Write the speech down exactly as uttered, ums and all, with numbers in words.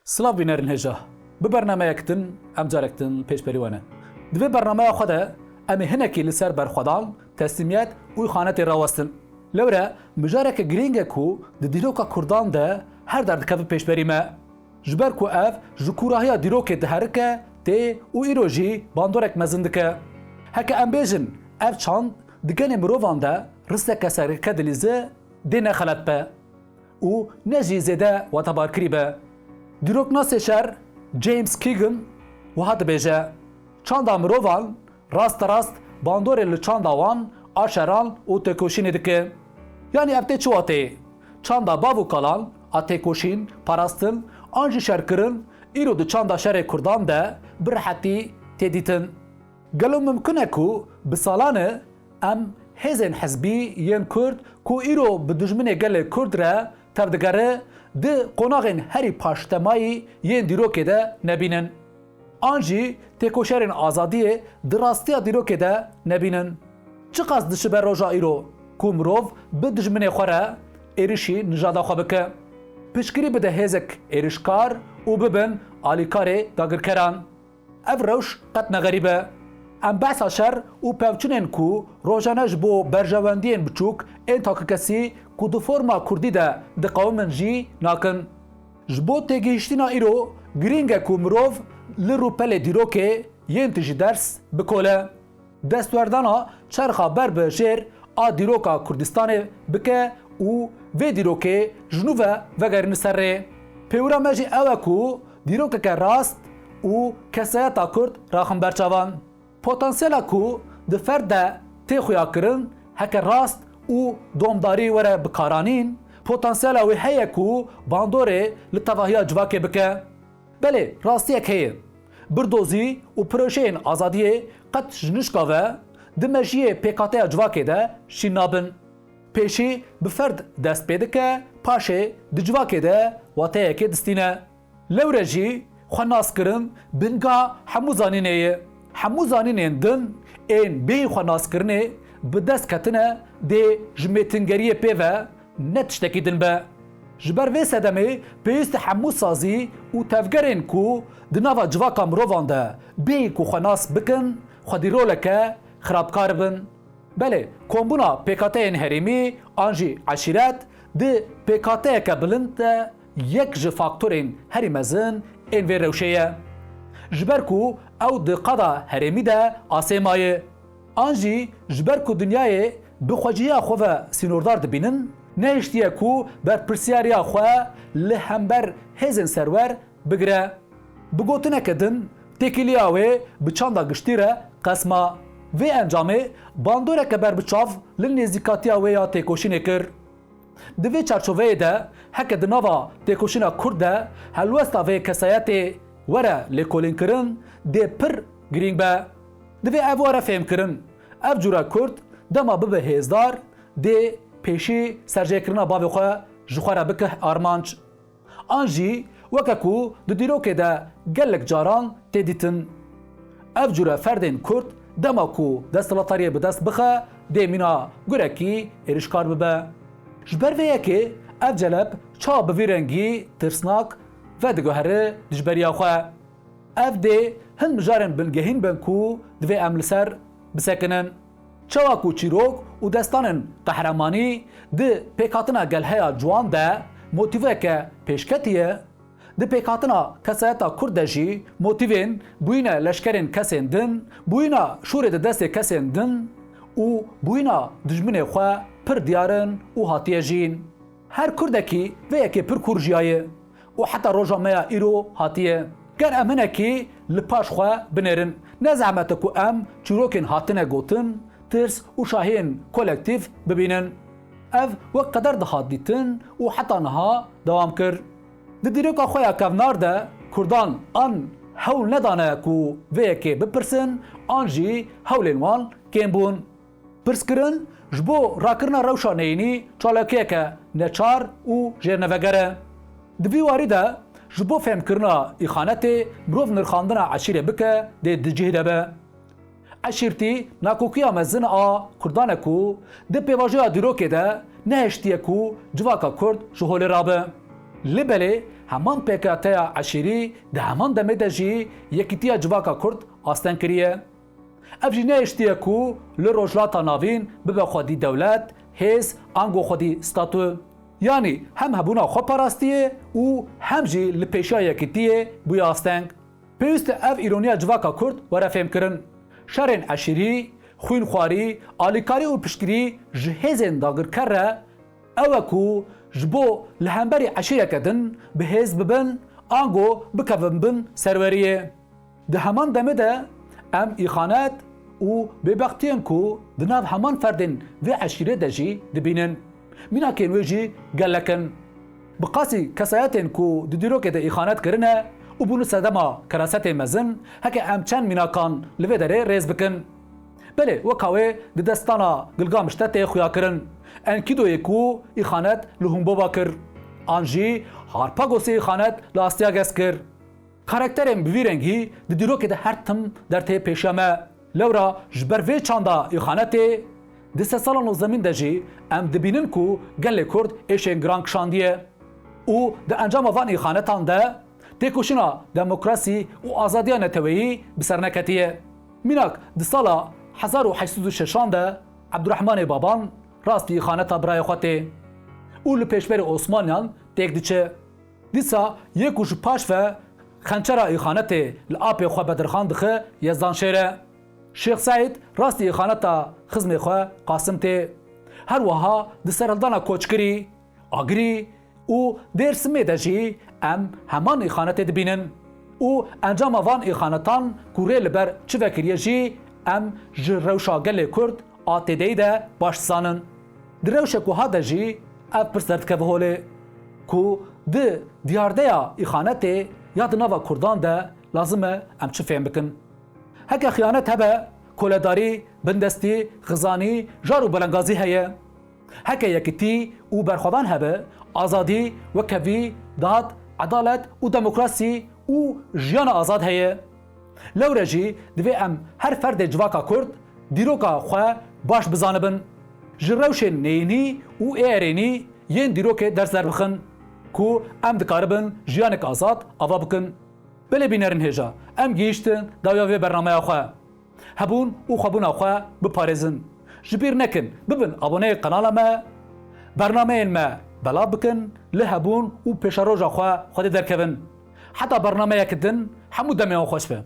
Silav bînerên hêja. Bi bernameyek din em carek din pêşberî we ne. Di vê bernameya xwe de em ê hinekî li ser berxwedan, teslîmiyet û îxanetê rawestin. Lewre mijareke girîng e ku di dîroka Kurdan de her der dikeve pêşberî me. Ji ber ku ev ji kûrahiya dîrokê diherike tê û îro jî bandorek mezin dike. Heke em bêjin ev çand di genê mirovan de risteke sereke dilîze dê ne xelet be û ne jî zêde wetebarkirî be. Dîroknasê şer James Keegan wiha dibêje, çanda mirovan rasterast bandorê li çanda wan a şeran û têkoşînê dike. Yanî ev tê çi wateyê? Çanda bav û kalan a têkoşîn, parastin an jî şerkirin îro di çanda şerê Kurdan de bi rehetî tê dîtin. Gelo mimkun e ku bi salan e em hêzên hizbî yên Kurd ku îro bi dijminê gelê Kurd re tevdigere di qonaxên herî paştemayî yên dîrokê de nebînin? An jî têkoşerên azadiyê di rastiya dîrokê de nebînin? Çiqas dişibe roja îro ku mirov bi dijminê xwe re êrişî nijada xwe bike, piştgirî bide hêzek êrişkar û bibin alîkarê dagirkeran. Ev rewş qet ne xerîb e. Em behsa şer û pevçûnên ku rojane ji bo berjewendiyên biçûk ên takekesî ku di forma kurdî de diqewimin jî nakin. Ji bo têgihiştina îro, girîng e ku mirov li rûpelê dîrokê yên tijî ders bikole. Destwerdana çerxa ber bi jêr a dîroka Kurdistanê bike û vê dîrokê ji nû ve vegerîne ser rê. Pêwira me jî ew e ku dîrokeke rast û kesayeta Kurd raxin ber çavan. Potansiyela ku di ferd de tê xuyakirin heke rast û domdarî were bikaranîn, potansiyela wê heye ku bandorê li tevahiya civakê bike. Belê, rastiyek heye. Birdozî û projeyên azadiyê qet ji nişka ve di mejiyê pêkateya civakê de şîn nabin. Pêşî bi ferd dest pê dike, paşê di civakê de wateyekê distîne. Lewre jî xwenaskirin binga hemû zanînê ye. Hemû zanînên din ên bêyî xwenaskirinê bi dest ketine dê ji mêtingeriyê pê ve ne tiştekî din be. Ji ber vê sedemê pêwîst e hemû sazî û tevgerên ku di nava civaka mirovan de bêyî ku xwe nas bikin, xwedî roleke xirabkar bin. Belê, kombûna pêkhateyên herêmî an jî eşîret di pêkhateyeke bilind de yek ji faktorên herî mezin ên vê rewşê ye. Ji ber ku ew di qada herêmî de asê maye. An jî ji ber ku dinyayê bi xwecihiya xwe ve sînordar dibînin, nehiştiye ku berpirsiyariya xwe li hember hêzên serwer bigire. Bi gotineke din, têkiliya wê bi çanda giştî re qesma. Vê encamê bandoreke berbiçav li nêzîkatiya wê ya têkoşînê kir. Di vê çarçoveyê de heke di nava têkoşîna Kurd de helwesta vê kesayetê were lêkolînkirin dê pir girîng be. Divê ev were fêhmkirin. Ev cûre Kurd dema bibe hêzdar dê pêşî serjêkirina bavê xwe ji xwe re bike armanc. An jî weke ku di dîrokê de gelek caran tê dîtin. Ev cûre ferdên Kurd dema ku desthilatdariyê bi dest bixe, dê mîna gurekî êrişkar bibe. Ji ber vê yekê ev celeb çawa bi vî rengî tirsnak vedigihere dijberiya xwe. Ev dê hin mijarên bingehîn bin ku divê em li ser bisekinin. Çawa ku çîrok û destanên qehremanî di pêkhatina gelheya ciwan de motîveke pêşketî ye, di pêkhatina kesayeta Kurd de jî motîvên bûyîne leşkerên kesên din, bûyîna şûrê di destê kesên din û bûyîna dijminê xwe pir diyar in û hatiye jiyîn. Her Kurdekî vê yekê pir kûr jiyaye û heta roja me ya îro hatiye. Ger em hinekî li paş xwe binêrin, ne zehmet e ku em çîrokên hatine gotin, tirs û şahiyên kolektîf bibînin. Ev wek qeder dihat dîtin û heta niha dewam kir. Di dîroka xwe ya kevnar de Kurdan an hewl nedane ku vê yekê bipirsin, an jî hewlên wan kêm bûn. Pirskirin ji bo rakirina rewşa neyînî çalakiyeke neçar û jêrneveger e. Di vî warî de ji bo fêhmkirina îxanetê mirov nirxandina eşîrê bike dê di cih de be. Eşîrtî nakokiya mezin a Kurdan e ku di pêvajoya dîrokê de nehiştiye ku civaka Kurd ji holê rabe. Lê belê Heman pêketeya eşîrî di heman demê de jî yekîtiya civaka Kurd asteng kiriye. Ev jî nehiştiye ku li Rojhilata Navîn bibe xwedî dewlet, hêz, ango xwedî statu. Yanî hem hebûna xwe parastiyê û hem jî li pêşiya yekîtiyê bûye asteng. Pêwîst e ev îroniya civaka Kurd were fêmkirin. Şerên eşîrî, xwînxwarî, alîkarî û piştgirî ji hêzên dagirker re ew e ku ji bo li hemberî eşîreke din bi hêz bibin, ango bikevin bin serweriyê. Di heman demê de em îxanet û bêbextiyên ku di nav heman ferdên vê eşîrê de jî dibînin. Mînakên wê jî gelek in. Bi qasî kesayetên ku di dîrokê de îxanet kirine û bûne sedema kerasetê mezin, heke em çend mînakan li vê derê rêz bikin. Belê, weka wê di destana Gilgamiş de tê xuyakirin. Enkîdoyê ku îxanet li Humbaba kir. An jî Harpagosê îxanet li Astiages kir. Karakterên bi vî rengî di dîrokê de her tim dertê pêşiya me. Lewra ji ber vê çanda îxanetê di sedsala nozdemîn de jî em dibînin ku gelê Kurd êşên giran kişandiye û di encama van îxanetan de têkoşîna demokrasî û azadiya neteweyî bi ser neketiye. Mînak di sala hezar û heşt sed û şeşan de Ebdurehmanê Baban rastî îxaneta birayê xwe tê û li pêşberî Osmaniyan têk diçe. Dîsa yê ku ji paş ve xençera îxanetê li apê xwe Bedirxan dixe Yezdanşêr e. Şêx Seîd rastî îxaneta xizmê xwe Qasim tê. Her wiha di serhildana Koçgirî, Agirî û Dêrsimê de jî em heman îxanetê dibînin. Û encama van îxanetan ku rê li ber çi vekiriye jî em ji rewşa gelê Kurd a têdeyî de baş dizanin. Di rewşek wiha de jî ev pirs derdikeve holê ku di diyardeya îxanetê ya di nava Kurdan de lazim e em çi fêm bikin. Heke xiyanet hebe, koledarî, bindestî, xizanî, jar û belengazî heye. Heke yekîtî û berxwedan hebe, azadî, wekhevî, dad, edalet û demokrasî û jiyana azad heye. Lewre jî divê em her ferdê civaka Kurd dîroka xwe baş bizanibin. Ji rewşên neyînî û ê erênî yên dîrokê ders derbixin ku em dikaribin jiyanek azad ava bikin. Belê bînerên hêja, em gihîştin dawiya vê bernameya xwe. Hebûn û xwebûna xwe biparêzin. Ji bîr nekin, bibin aboneyê kanala me, bernameyên me belav bikin, li hebûn û pêşeroja xwe xwedê derkevin. Heta bernameyeke din, hemû demê wan xweş be.